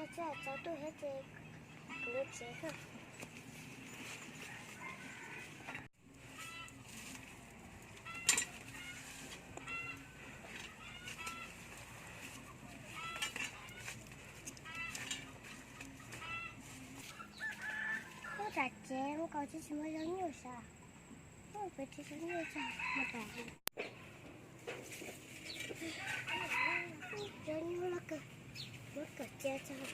Txog tsaus ntuj thiab ces kuv tsev. Kuv tsam ces mus kaus tsis tsis muaj zaub nyuj sav. Ub, peb tsis zaub nyuj txog mus tom. Zaub nyuj loj kawg, muab kaus cia txog.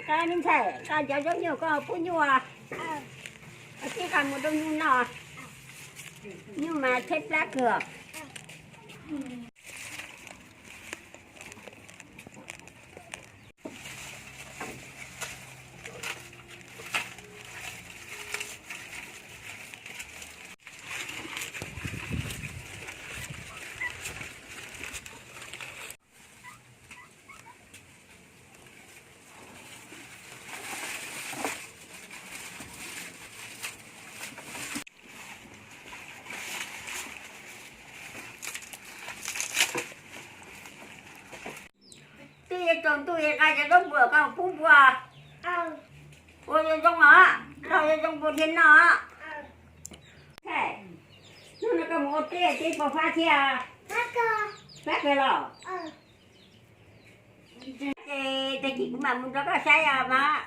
Nqa me ntxhais, nqa cov zaub nyuj koj pub nyuj, sib nqa mus rau nyuj noj. Nyuj mas tshaib plab kawg. Twb yuav tsaus ntuj es nqa cov zaub npua koj pub npua. Ua zoo zoo os, noj zoo zoo npua thiaj noj. Hnub no koj mus ua teb, teb puas fab thiab? Fab kawg los? Ces tag kis kuv mam mus nrog koj saib os mas.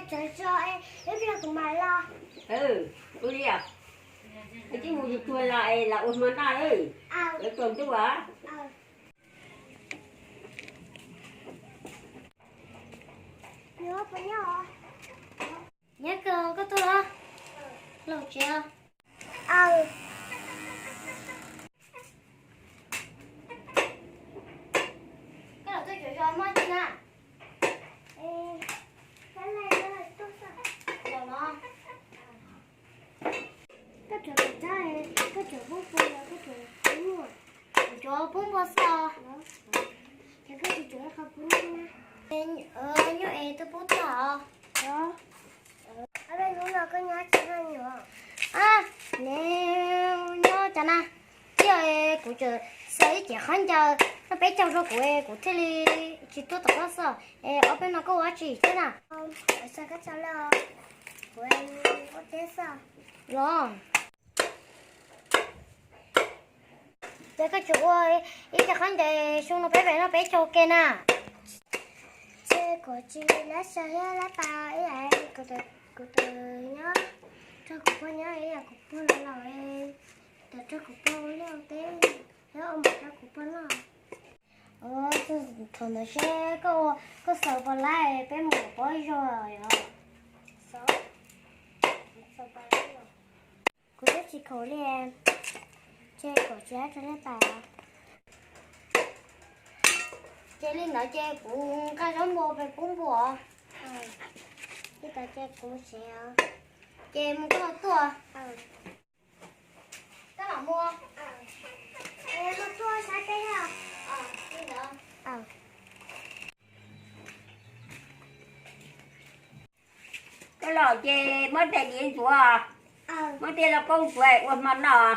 Tso, ib pliag kuv mam los. Ua li, es tsis mus tsuag tsuag los es los ua hmo noj, lawv tsaus ntuj as. Nyob kawg koj tuaj los? Los tsev. Koj los tuaj cuav zos mog tsis na? Los no. Koj tseem pom txaj, koj tseem poob npua los koj tseem poob npua? Kuv tseem poob npua xwb os. Ces koj tsis tseem ib qho pub noj na. Nyuj es twb pub tag os. Ob peb hnub no koj nyob tsis noj nyuam? A, ne, nyob cas na? Tsis, kuv tseem xaws ib cev khaub ncaws noj peb caug rau kuv, kuv thiaj li tsis tuaj tom koj xwb. Es ob peb no koj ua dab tsi thiab na? Xaws khaub ncaws los, kuv ua teb xwb. Los, ces koj tseem ua ib co khaub ncaws xyoo no peb pem noj peb caug ke na. Ces kuv tsis lab xaws thiab lab pas ib yam kuv tus nyob, rau kuv pog nyob ib yam kuv pog los los, tau rau kuv pog ua liaj ua teb, thiab ua mov rau kuv pog noj. Thaum ntawd seb koj, koj xaws puas lab, peb mus kom pab zog yom. Kuv twb tsis khaum li, ces kuv tsis hais rau nej pais. Ces li ntawd ces kuv nqa zaub npua pem pub npua. Li ntawd ces kuv tsev, ces mus koj tuaj. Koj mam mus, koj tuaj saib peb os. Li ntawd. Koj los ces muab tais diav ntxuav, muab tej lauj kaub ntxuav ua hmo noj.